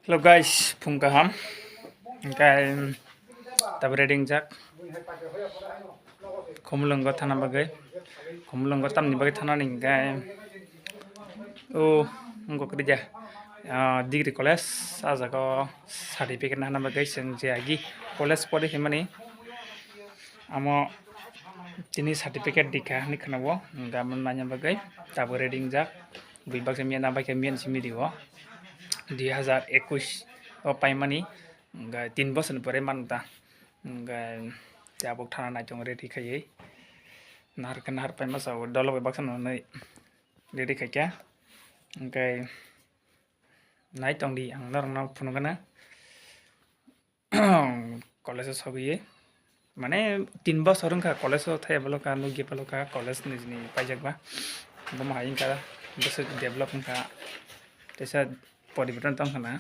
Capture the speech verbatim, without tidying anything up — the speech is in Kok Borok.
Hello guys, phung kaham. Hingkai tabuk ready wngjak. Khumulwngo thana bagwi. Khumulwngo tamni bagwi thanani hingkai o wngkha kwrwi ja. Ah, degree college, ah, jaga o certificate nana bagwi chwng je agi college pori himani. Amo tini certificate dikha hinwi khwnao, hingkhe amo naina bagwi tabuk ready wngjak. Bui baksa miya na baikha miya simi rio dui hazar ekwis o paimani, hingkhe tin bosor ni pore manta, hingkhe tabuk thana naitongo ready khaiwi. Nahar khe nahar paima sao dolo bai baksa nwnwi ready khaikha, hingkhe naitongdi ang norokno phunukgana. College o sogwi mane tin bosor wngkha college o thai bwlokha nukya bwlokha college ni jini paijak ba bomo hai wngkha bwswk develop wngkha teisa poriborton tongkha na